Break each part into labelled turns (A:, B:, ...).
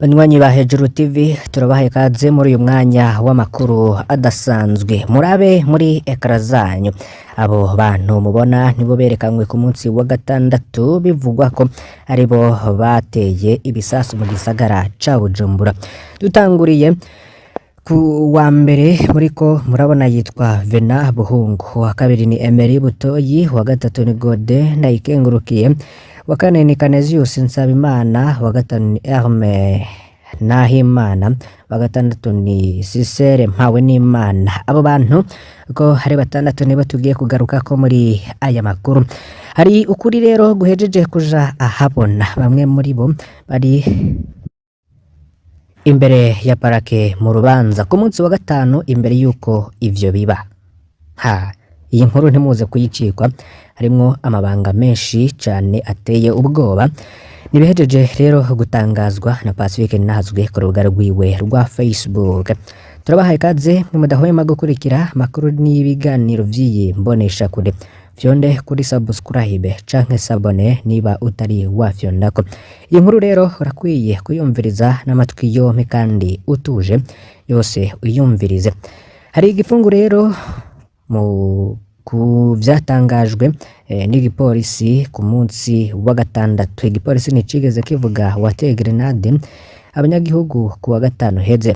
A: Banywanyi ba Hejuru TV, turabahaye ikaze muri uyu mwanya w'amakuru adasanzwe. Murabe muri écran zanyu, abo bantu mubona nibo berekanywe ku munsi wa gatandatu, bivugwa ko aribo bateye ibisasu mu gisagara ca Bujumbura. Dutanguriye ku wa mbere muriko murabona, yitwa Vena Buhungu, uwa kabiri ni Emery Butoyi, uwa gatatu ni Gode Ndayikengurukiye, uwa kane ni Canesius Nsabimana, uwa gatanu ni Herme Nahimana, uwa gatandatu ni Sisere Mpawenimana. Abo bantu uko hari batandatu nibo tugiye kugarukako muri aya makuru. Hari ukuri rero guhejeje kuja ahabona: bamwe muri bo bari imbere ya parake mu rubanza ku munsi wa gatanu imbere y'uko ivyo biba. Ha, iyi nkuru ntimuze kuyicikwa, harimwo amabanga menshi cane ateye ubwoba. Nibihejeje rero gutangazwa na Pacifique Nahazwe ku rubuga rwiwe rwa Facebook. Turabahaye ikaze mwe mudahwema gukurikira amakuru n'ibiganiro vy'iyi mboneshakure. Fyonde kuri subscribe canke s'abonner niba utari wafyondako. Iyi nkuru rero urakwiye kuyumviriza n'amatwi yompi kandi utuje, yose uyumvirize. Hari igifungu rero mu ku vyatangajwe n'igipolisi ku munsi wa gatandatu. Igipolisi nticigeze kivuga uwateye grenade abanyagihugu ku wa gatanu heze.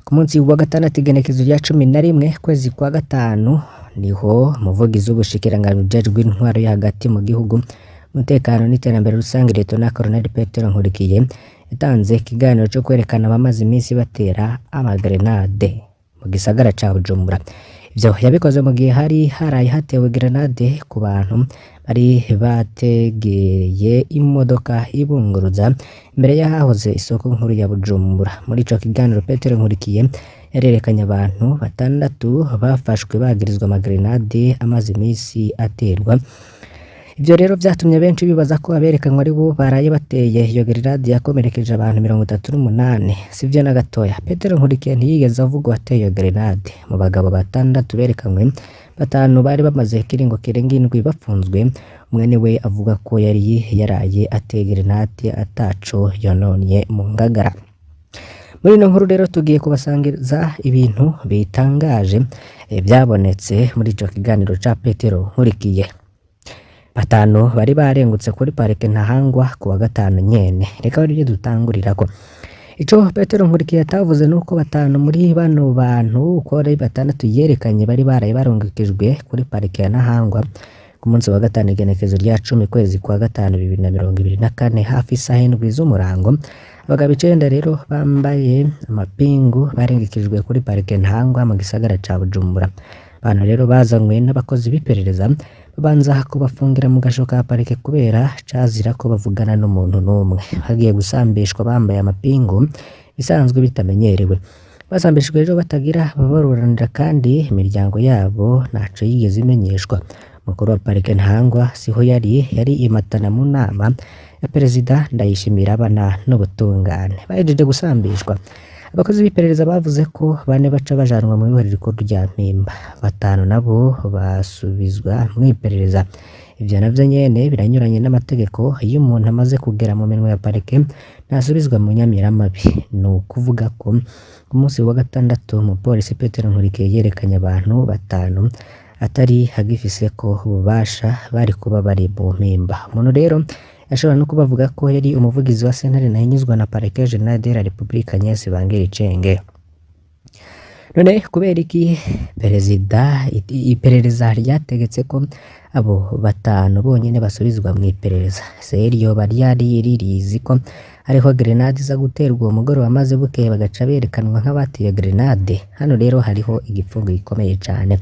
A: Ku munsi wa gatandatu, igenekezo rya 11 kwezi kwa gatanu, niho umuvugizi w'ubushikiranganji bujejwe intwaro yo hagati mu gihugu, umutekano n'iterambere rusange, Lieutenant Colonel Petero Nkurikiye, yatanze ikiganiro co kwerekana abamaze iminsi batera amagrenade mu gisagara ca Bujumbura. Ivyo yabikoze mu gihe hari haraye hatewe grenade ku bantu bari bategereye imodoka ibunguruza imbere y'ahahoze isoko nkuru ya Bujumbura. Muri ico kiganiro, Petero Nkurikiye yarerekanye abantu batandatu bafashwe bagirizwa amagrenade amaze imisi aterwa. Ivyo rero vyatumye benshi bibaza ko aberekanwe ari bo baraye bateye iyo grenade yakomerekeje abantu 38. Sivyo na gatoya. Petero Nkurikiye ntiyigeze avuga uwateye iyo grenade. Mu bagabo batandatu berekanywe, batanu bari bamaze ikiringo kirenga indwi bafunzwe. Umwe niwe avuga ko yari yaraye ateye grenade ataco yononye mu ngagara. Muri ino nkuru rero tugiye kubasangiza ibintu bitangaje vyabonetse muri ico kiganiro ca Petero Nkurikiye. Batanu bari barengutse kuri parike Ntahangwa ku wa gatanu nyene. Reka ariryo dutangurirako. Ico Petero Nkurikiye atavuze nuko batanu muri bano bantu uko ari batandatu yerekanye bari baraye barungikijwe kuri parike ya Ntahangwa ku munsi wa gatanu, igenekezo rya 10 kwezi kwa gatanu 2024, hafi isaha 7 z'umurango. Abagabo icenda rero bambaye amapingu barengekejwe kuri parike Ntahangwa mu gisagara ca Bujumbura. Abantu rero bazanywe n'abakozi b'iperereza, babanza kubafungira mu gasho ka parike kubera cazira ko bavugana n'umuntu n'umwe. Bagiye gusambishwa bambaye amapingu, bisanzwe bitamenyerewe. Basambishijwe rero batagira abababuranira kandi imiryango yabo ntaco yigeze imenyeshwa. Umukuru wa parike Ntahangwa siho yari, yari i Matana mu nama ya Perezida Ndayishimiye irabana n'ubutungane. Bahejeje gusambishwa, abakozi b'iperereza bavuze ko bane baca bajanwa mu ibohero rikuru rya Mpimba, batanu nabo basubizwa mw'iperereza. Ivyo navyo nyene biranyuranye n'amategeko. Iyo umuntu amaze kugera mu minwe ya parike ntasubizwa mu nyamiramabi. Ni ukuvuga ko ku munsi wa gatandatu umupolisi Petero Nkurikiye yerekanye abantu batanu atari agifiseko ububasha, bari kuba bari mu Mpimba. Umuntu rero ashobora no kubavuga ko yari umuvugizi wa sentare ntahinyuzwa na Parquet Général de la République, Agnès Bangiricenge. None kubera iki perezida iperereza ryategetse ko abo batanu bonyene basubizwa mw'iperereza? Se ryoba ryari ririzi ko hariho grenade iza guterwa uwo mugoroba, maze bukeye bagaca berekanwa nk'abateye grenade? Hano rero hariho igipfungu gikomeye cane.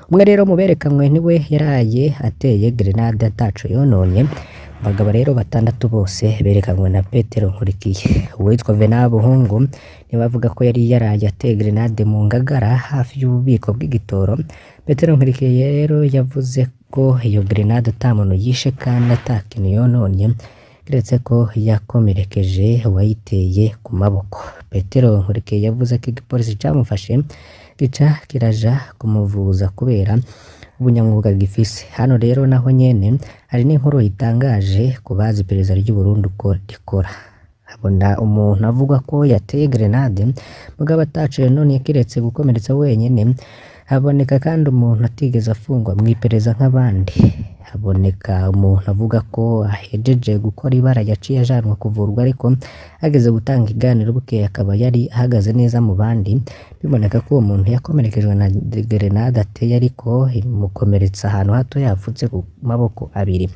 A: Umwe rero mu berekanywe niwe yaraye ateye grenade ataco yononye. Abagabo rero batandatu bose berekanywe na Petero Nkurikiye, uwitwa Venant Buhungu niwe avuga ko yari yaraye ateye grenade mu Ngagara hafi y'ububiko bw'igitoro. Petero Nkurikiye rero yavuze ko iyo grenade ata muntu yishe kandi ata kintu yononye, kiretse ko yakomerekeje uwayiteye ku maboko. Petero Nkurikiye yavuze ko igipolisi camufashe gica kiraja kumuvuza kubera ubunyamwuga gifise. Hano rero naho nyene hari n'inkuru itangaje ku bazi iperereza ry'u Burundi uko rikora. Habona umuntu avuga ko yateye grenade mugabo ataco yononye kiretse gukomeretsa wenyene. Haboneka kandi umuntu atigeze afungwa mw'iperereza nk'abandi. Haboneka umuntu avuga ko ahejeje gukora ibara yaciye ajanwa kuvurwa, ariko hageze gutanga ikiganiro bukeye akaba yari ahagaze neza mu bandi. Biboneka ko uwo muntu yakomerekejwe na grenade ateye, ariko imukomeretsa ahantu hato yapfutse ku maboko abiri.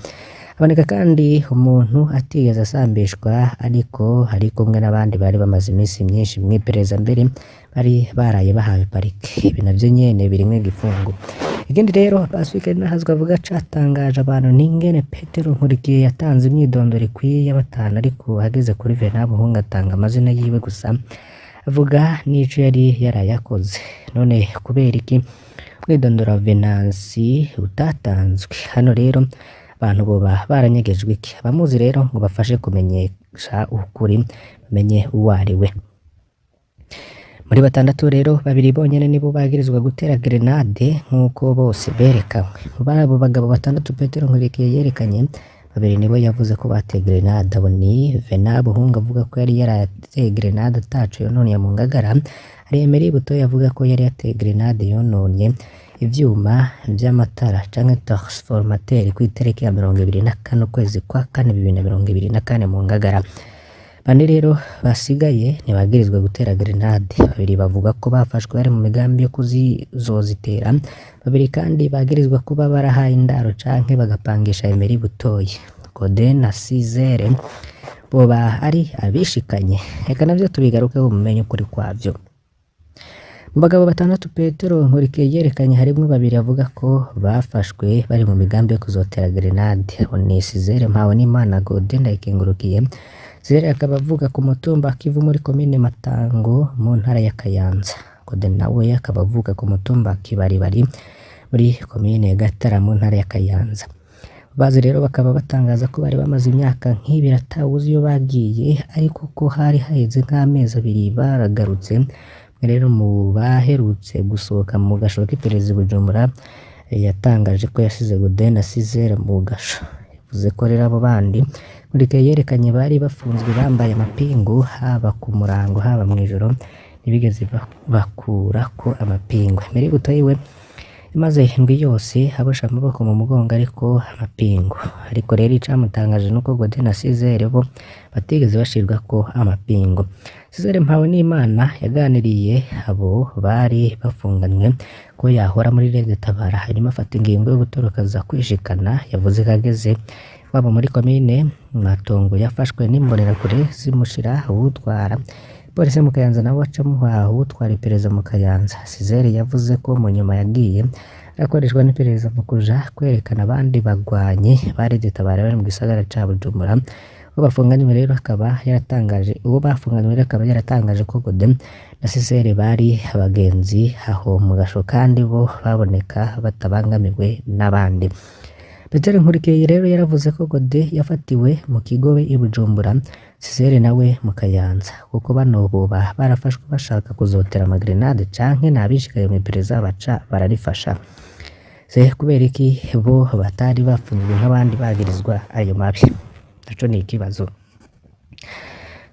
A: Haboneka kandi umuntu atigeze asambishwa, ariko ari kumwe n'abandi bari bamaze iminsi myinshi mw'iperereza, mbere bari baraye bahawe parike. Ibi navyo nyene birimwo igifungo. Ikindi rero Pacifique Nahazwa avuga catangaje abantu ni ingene Petero Nkurikiye yatanze imyidondoro ikwiye ya batanu, ariko ageze kuri Venant Buhungu atanga amazina yiwe gusa, avuga n'ico yari yarayakoze. None kubera iki umwidondoro wa Venansi utatanzwe? Hano rero abantu boba baranyegejwe iki? Abamuzi rero ngo bafashe kumenyesha ukuri, bamenye uwo ari we. Muri batandatu rero, babiri bonyene nibo bagirizwa gutera grenade nk'uko bose berekanywe. Muri abo bagabo batandatu Petero Nkurikiye yerekanye, babiri nibo yavuze ko bateye grenade. Abo ni Venant Buhungu avuga ko yari yarateye grenade ataco yononye mu Ngagara, hari Emery Butoyi avuga ko yari yateye grenade yononye ivyuma vy'amatara canke transformateur kw'itariki ya 24 ukwezi kwa kane 2024 mu Ngagara. Bane rero basigaye ntibagirizwa gutera grenade. Babiri bavuga ko bafashwe bari mu migambi yo kuzozitera, babiri kandi bagirizwa kuba barahaye indaro canke bagapangisha Emery Butoyi. Gode na Sizere boba ari abishikanye. Reka navyo tubigarukeho mumenye ukuri kwavyo. Mu bagabo batandatu Petero Nkurikiye yerekanye, harimwo babiri avuga ko bafashwe bari mu migambi yo kuzotera grenade. Abo ni Sizere Mpawenimana, Gode Ndayikengurukiye. Sizere akaba avuka ku mutumba Kivu muri komine Matango mu ntara ya Kayanza. Gode nawe akaba avuka ku mutumba Kibaribari muri komine Gatara mu ntara ya Kayanza. Bazi rero bakaba batangaza ko bari bamaze imyaka nk'ibiri atawuzi iyo bagiye, ariko ko hari haheze nk'amezi abiri baragarutse. Rero mu baherutse gusohoka mu gasho k'iperereza i Bujumbura, yatangaje ko yasize Gode na Sizere mu gasho. Yavuze ko rero abo bandi Nkurikiye yerekanye bari bafunzwe bambaye amapingu, haba ku murango haba mw'ijoro, ntibigeze bakurako amapingu. Emery Butoyi we imaze indwi yose abosha amaboko mu mugongo ariko amapingu. Ariko rero icamutangaje nuko Gode na Sizere bo batigeze bashirwako amapingu. Sizere Mpawenimana yaganiriye abo bari bafunganywe ko yahora muri Rede Tabara, hanyuma afata ingingo yo gutoroka aza kwishikana. Yavuze ko ageze iwabo muri komine Matongo yafashwe n'imbonerakure zimushira uwutwara polisi mu Kayanza, nawe aca amuha uwutwara iperereza mu Kayanza. Sizere yavuze ko mu nyuma yagiye arakoreshwa n'iperereza mu kuja kwerekana abandi bagwanyi ba Rede Tabara bari mu gisagara ca Bujumbura. Uwo bafunganywe rero akaba yaratangaje uwo bafunganywe rero akaba yaratangaje ko Gode na Sizere bari abagenzi aho mu gasho, kandi bo baboneka batabangamiwe n'abandi. Petero Nkurikiye rero yaravuze ko Gode yafatiwe mu Kigobe i Bujumbura, Sizere nawe mu Kayanza, kuko bano boba barafashwe bashaka kuzotera amagrenade canke n'abishikaye mw'iperereza baca bararifasha. Se kubera iki bo batari bafunzwe nk'abandi bagirizwa ayo mabi? Naco ni ikibazo.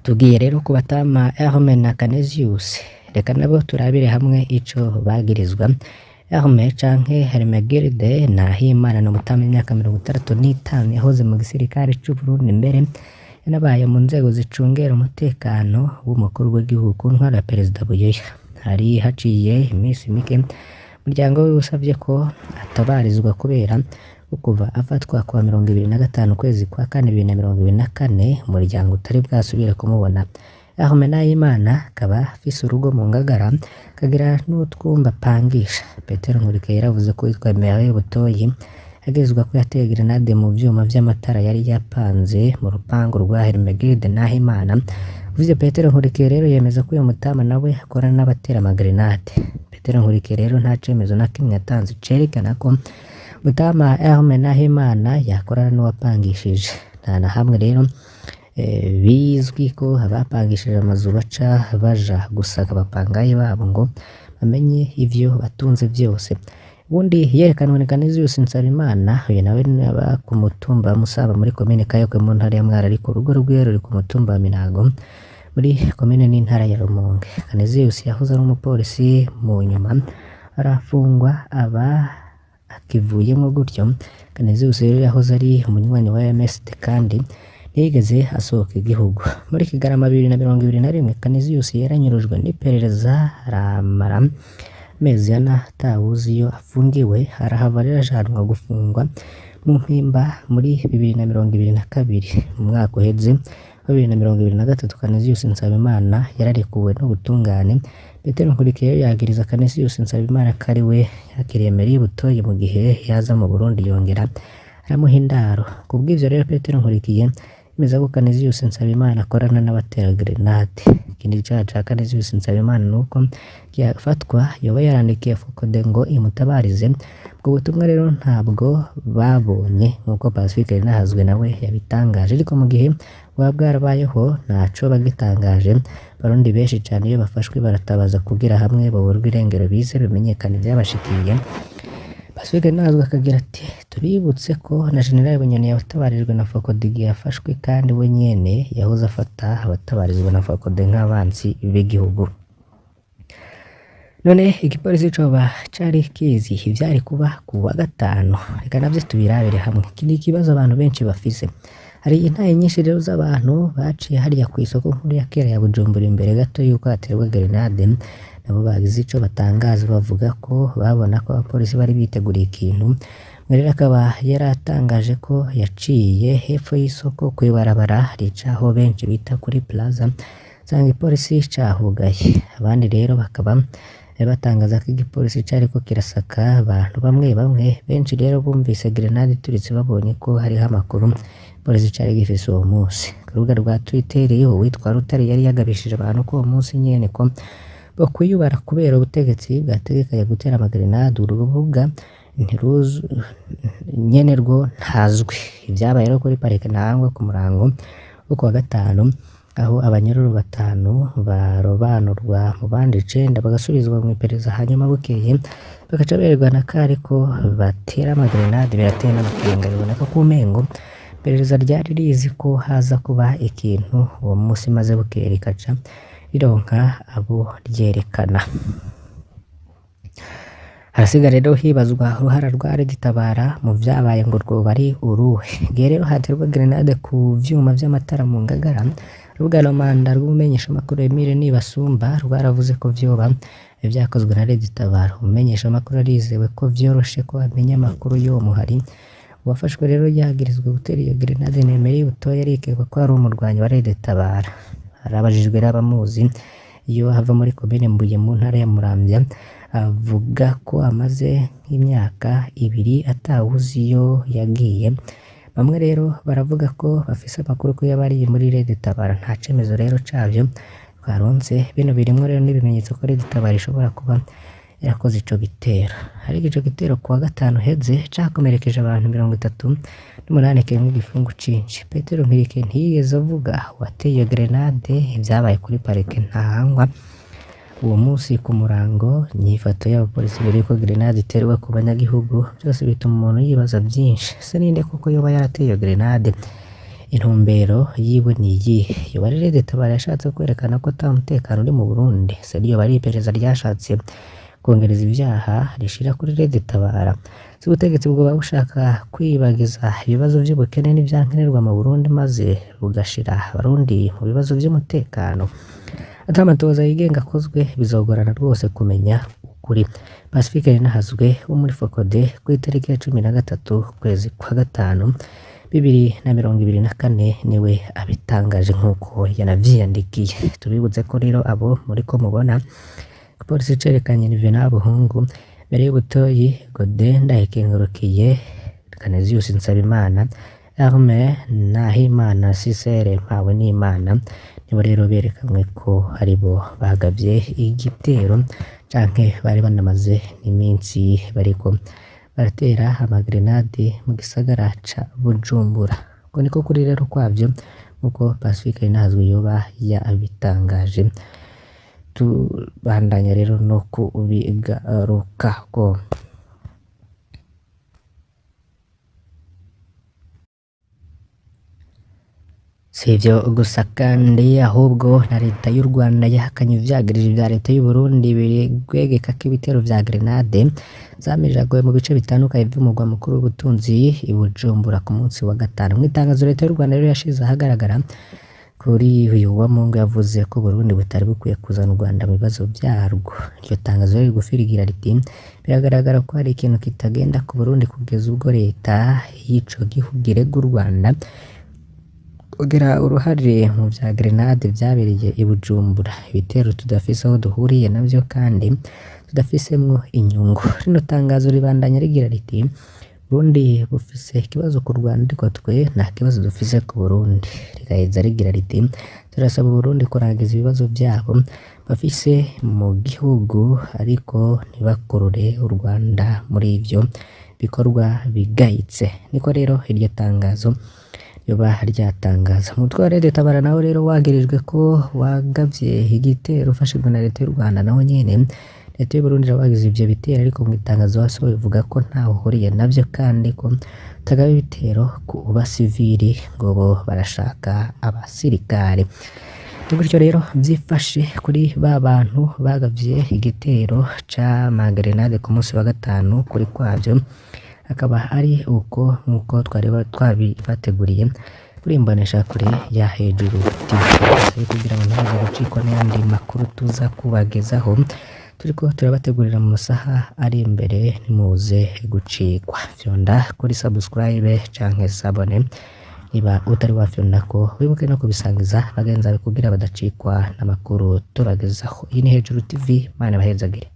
A: Tugiye rero ku batama Herme na Canesius, reka nabo turabire hamwe ico bagirizwa. Herme canke Hermenegilde Nahimana ni umutama w'imyaka 65 yahoze mu gisirikare c'Uburundi, mbere yanabaye mu nzego zicungera umutekano w'umukuru w'igihugu ku ntwaro ya Perezida Buyoya. Hari haciye iminsi mike umuryango wiwe usavye ko atabarizwa kubera ko kuva afatwa kuwa 25 ukwezi kwa kane 2024 umuryango utari bwasubire kumubona. Herme Nahimana akaba afise urugo mu Ngagara, akagira n'utwumba apangisha. Petero Nkurikiye yaravuze ko uwitwa Emery Butoyi yagirizwa ko yateye grenade mu vyuma vy'amatara yari yapanze mu rupangu rwa Hermenegilde Nahimana. Uvyo Petero Nkurikiye rero yemeza ko uyo mutama nawe akorana n'abatera amagrenade. Petero Nkurikiye rero nta cemezo na kimwe yatanze cerekana ko mutama Herme Nahimana yakorana n'uwapangishije. Nta na hamwe rero bizwi ko abapangishije amazu baca baja gusaka abapangayi babo ngo bamenye ivyo batunze vyose. Ubundi yerekanwe na Canisius Nsabimana, uyu nawe aba ku mutumba wa Musaba muri komine Kayokwe mu ntara ya Mwaro, ariko urugo rwiwe ruri ku mutumba wa Minago muri komine n'intara ya Rumonge. Canisius yahoze ari umupolisi, mu nyuma arafungwa aba akivuyemo gutyo. Canisius rero yahoze ari umunywanyi wa MSD kandi ntiyigeze asohoka igihugu. Muri Kigarama 2021, Canisius yaranyurujwe n'iperereza aramara amezi 4 atawuzi iyo afungiwe, arahava rero ajanwa gufungwa mu Mpimba muri 2022. Mu mwaka uheze wa 2023, Canisius Nsabimana yararekuwe n'ubutungane. Petero Nkurikiye yagiriza Canisius Nsabimana ko ari we yakiriye Emery Butoyi mu gihe yaza mu Burundi, yongera aramuha indaro. Kubw'ivyo rero Petero Nkurikiye yemeza ko Canisius Nsabimana akorana n'abatera grenade. Ikindi caha ca Canisius Nsabimana nuko yafatwa yoba yarandikiye Focode ngo imutabarize. Ubwo butumwa rero ntabwo babonye nkuko Pacifique Nahazwe nawe yabitangaje, ariko mu gihe buba bwarabayeho ntaco bagitangaje. Abarundi benshi cane iyo bafashwe baratabaza kugira hamwe baburwe irengero bize bimenyekane ivyabashikiye. Pacifique Nahazwe akagira ati tubibutse ko na General Bunyoni yatabarijwe na Focode igihe yafashwe, kandi we nyene yahoze afata abatabarizwa na Focode nk'abansi b'igihugu. None igipolisi coba cari kizi ivyari kuba ku wa gatanu? Reka navyo tubirabire hamwe. Iki ni ikibazo abantu benshi bafise. Hari intahe nyinshi rero z'abantu baciye hariya kw'isoko nkuru ya kera ya Bujumbura imbere gato yuko haterwa grenade, nabo bagize ico batangaza bavuga ko babona ko abapolisi bari biteguriye ikintu. Umwe rero akaba yaratangaje ko yaciye hepfo y'isoko kw'ibarabara rica aho benshi bita kuri Plaza, asanga igipolisi cahugaye. Abandi rero bakaba batangaza ko igipolisi cariko kirasaka abantu bamwe bamwe. Benshi rero bumvise grenade ituritse babonye ko hariho amakuru igipolisi cari gifise uwo munsi. Ku rubuga rwa Twitter uwitwa Rutare yari yagabishije abantu ko uwo munsi nyene ko bokwiyubara kubera ubutegetsi bwategekanya gutera amagrenade. Uru rubuga nyene rwo ntazwi. Ivyabaye rero kuri parike Ntahangwa ku murango wo kuwa gatanu, aho abanyororo 5 barobanurwa mu bandi 9 bagasubizwa mw'iperereza, hanyuma bukeye bagaca berekana ko ariko batera amagrenade, birateye n'amakenga. Biboneka ko umengo iperereza ryari rizi ko haza kuba ikintu uwo munsi, maze bukeye rikaca rironka abo ryerekana. Harasiga rero hibazwa uruhara rwa Red-Tabara mu vyabaye ngo rwoba ari uruhe. Igihe rero haterwa grenade ku vyuma vy'amatara mu Ngagara, urubuga Romanda rw'umumenyeshamakuru Emile Nibasumba rwaravuze ko vyoba vyakozwe na Red-Tabara. Umumenyeshamakuru arizewe ko vyoroshe ko amenya amakuru y'uwo muhari. Uwafashwe rero yagirizwa gutera iyo grenade ni Emery Butoyi, arikekwa ko ari umurwanyi wa Red-Tabara. Arabajijwe rero abamuzi iyo ava muri komine Mbuye mu ntara ya Muramvya, avuga ko amaze nk'imyaka 2 atawuzi iyo yagiye. Bamwe rero baravuga ko bafise amakuru ko yaba ari muri Red-Tabara, nta cemezo rero cavyo twaronse. Bino birimwo rero n'ibimenyetso ko Red-Tabara ishobora kuba yarakoze ico gitero. Ariko ico gitero kuwa gatanu uheze cakomerekeje abantu 38 kirimwo igifungu cinshi. Petero Nkirike ntiyigeze avuga uwateye iyo grenade, ivyabaye kuri parike Ntahangwa uwo munsi ku murango, inyifato y'abapolisi mbere yuko grenade iterwa ku banyagihugu, vyose bituma umuntu yibaza vyinshi. Se ninde koko yoba yarateye iyo grenade? Intumbero yiwe ni iyihe? Yoba ari Red-Tabara yashatse kwerekana ko ata mutekano uri mu Burundi? Se ryoba ari iperereza ryashatse kongereza ivyaha rishira kuri Red-Tabara? Se ubutegetsi bwoba bushaka kwibagiza ibibazo vy'ubukene n'ivyankenerwa mu Burundi maze bugashira abarundi mu bibazo vy'umutekano? Ata amatohoza yigenga akozwe bizogorana rwose kumenya ukuri. Pacifique Nahazwe wo muri Focode kw'itariki ya 13 ukwezi kwa gatanu 2024 niwe abitangaje nkuko yanavyiyandikiye. Tubibutse ko rero abo muriko mubona igipolisi cerekanye ni Venant Buhungu, Emery Butoyi, Godin Ndayikengurukiye, Canisius Nsabimana, Arme Nahimana, Cicere Mpawenimana, nibo rero berekanwe ko aribo bagavye igitero canke bari banamaze iminsi bariko baratera amagrenade mu gisagara ca Bujumbura. Uko niko kuri rero kwavyo nkuko Pacifique Nahazwe yoba yabitangaje. Tubandanya rero no kubigarukako. Si ivyo gusa kandi, ahubwo na leta y'u Rwanda yahakanye ivyagirije vya leta y'u Burundi bigwegeka ko ibitero vya grenade zamijaguwe mu bice bitandukanye vy'umugwa mukuru w'ubutunzi i Bujumbura ku munsi wa gatanu. Mw'itangazo leta y'u Rwanda rero yashize ahagaragara kuri uyu wa Mungu, yavuze ko Burundi butari bukwiye kuzana u Rwanda mu bibazo vyarwo. Iryo tangazo rero rigufi rigira riti: "Biragaragara ko hari ikintu kitagenda ku Burundi kugeza ubwo leta y'ico gihugu irega u Rwanda kugira uruhare mu vya grenade vyabereye i Bujumbura, ibitero tudafise aho duhuriye navyo kandi tudafisemwo inyungu." Rino tangazo ribandanya rigira riti: "Burundi bufise ikibazo ku Rwanda, ariko twe nta kibazo dufise ku Burundi." Rigaheza rigira riti: "Turasaba Uburundi kurangiza ibibazo vyabo bafise mu gihugu, ariko ntibakurure u Rwanda muri ivyo bikorwa bigayitse." Niko rero iryo tangazo ryoba ryatangaza. Umutwe wa Red Tabara nawo rero wagirijwe ko wagavye igitero ufashijwe na leta y'u Rwanda, nawo nyene leta y'u Burundi irawagiza ivyo bitero, ariko mu itangazo basohoye ivuga ko ntaho uhuriye navyo kandi ko utagaba ibitero ku basivili, ngo bo barashaka abasirikare. Ni gutyo rero vyifashe kuri ba bantu bagavye igitero c'amagrenade ku munsi wa gatanu. Kuri kwavyo akaba ari uko nk'uko twari twabibateguriye kuri imboneshakure ya Hejuru TV, kugira ngo ntibaze gucikwa n'ayandi makuru tuza kubagezaho turiko turabategurira mu masaha ari imbere. Ntimuze gucikwa, fyonda kuri subscribe canke s'abonner niba utari wafyondako, wibuke no kubisangiza bagenzi bawe kugira badacikwa n'amakuru tubagezaho. Iyi ni Hejuru TV, Mana ibahezagire.